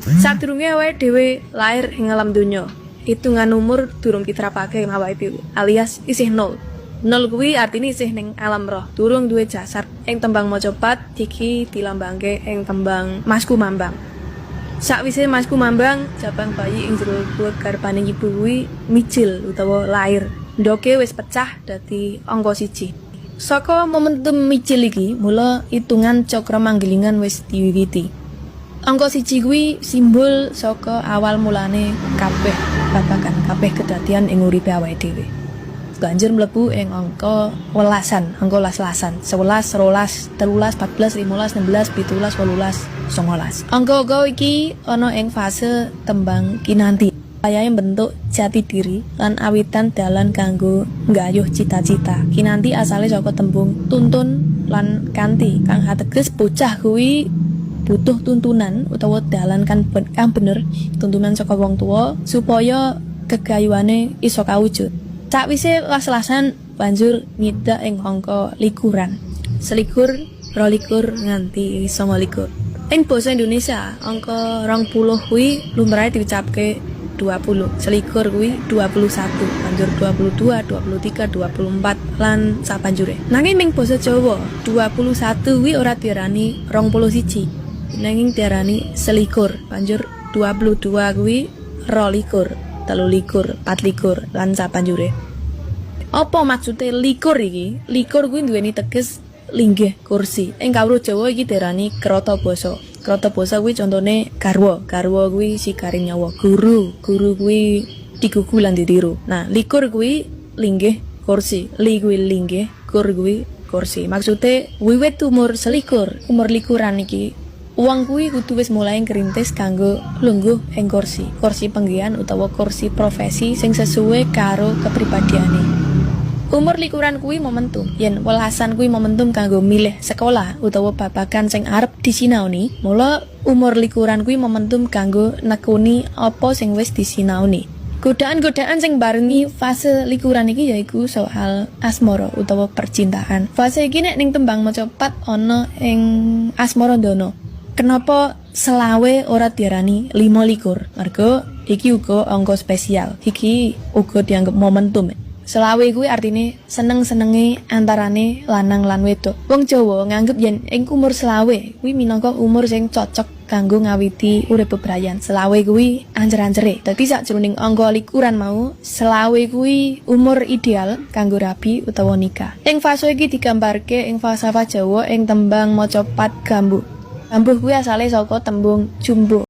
Sadurunge awake dhewe lair ing alam donya, hitungan umur durung diterapake awake dhewe, alias isih nol. Nol kuwi artine isih ning alam roh, durung duwe jasad. Ing tembang macapat iki dilambangke ing tembang Maskumambang. Sakwise Maskumambang, jabang bayi ing jero garbane ibu kuwi mijil utawa lair. Ndoke wis pecah dadi angka 1. Saka momentum mijil iki, mula hitungan cakra manggilingan wis diwiwiti. Angka 1 kuwi simbol saka awal mulane kabeh babagan, kabeh kedadian ing uripe awake dhewe. Banjur mlebu ing angka welasan, angka las-lasan, 11, 12, 13, 14, 15, 16, 17, 18, 19. Angka-angka iki ana ing fase tembang kinanti. Wayahe bentuk jati diri lan awitan dalan kanggo nggayuh cita-cita. Kinanti asale saka tembung tuntun lan kanti, kang ateges bocah kuwi butuh tuntunan utawa dalan kang bener, tuntunan saka wong tuwa supaya kegayuhane iso kawujud. Sakwise las-lasan banjur ngidak ing angka likuran. 21, 22 nganti 29. Ing basa Indonesia, angka 20 kuwi lumrahe diucapke 20. 21 kuwi 21, banjur 22, 23, 24 lan sabanjure. Nanging ing basa Jawa, 21 kuwi ora diarani 21. Nanging diarani 21, banjur 22 kuwi 22, 23, 24 lan sabanjure. Apa maksude likur iki? Likur kuwi duweni teges linggih kursi. Ing kawruh Jawa iki diarani krata basa. Krata basa kuwi contone garwa. Garwa kuwi sigaring nyawa. Guru, guru kuwi digugu lan ditiru. Nah, likur kuwi linggih kursi. Li kuwi linggih, kur kuwi kursi. Maksude wiwit umur 21, umur likuran iki wong kuwi kudu wis mulai ngrintis kanggo lungguh ing kursi. Kursi penggawean utawa kursi profesi sing sesuai karo kepribadiane. Umur likuran kuwi momentum. Yen welasan kuwi momentum kanggo milih sekolah utawa babagan sing arep disinaoni, mula umur likuran kuwi momentum kanggo nekuni apa sing wis disinaoni. Godaan-godaan sing barengi fase likuran iki yaiku soal asmara utawa percintaan. Fase iki nek ning tembang macapat ana ing asmara dono. Kenapa 25 ora diarani 25? Mergo iki uga angka spesial. Iki uga dianggep momentum. 25 kuwi artine seneng-senenge antarane lanang lan wedok. Wong Jawa nganggep yen ing umur 25 kuwi minangka umur sing cocok kanggo ngawiti urip bebrayan. 25 kuwi ancer-ancere. Dadi sakjroning angka likuran mau, 25 kuwi umur ideal kanggo rabi utawa nikah. Ing fase iki digambarke ing falsafah Jawa ing tembang macapat gambuh. Gambuh kuwi asale saka tembung jumbuh.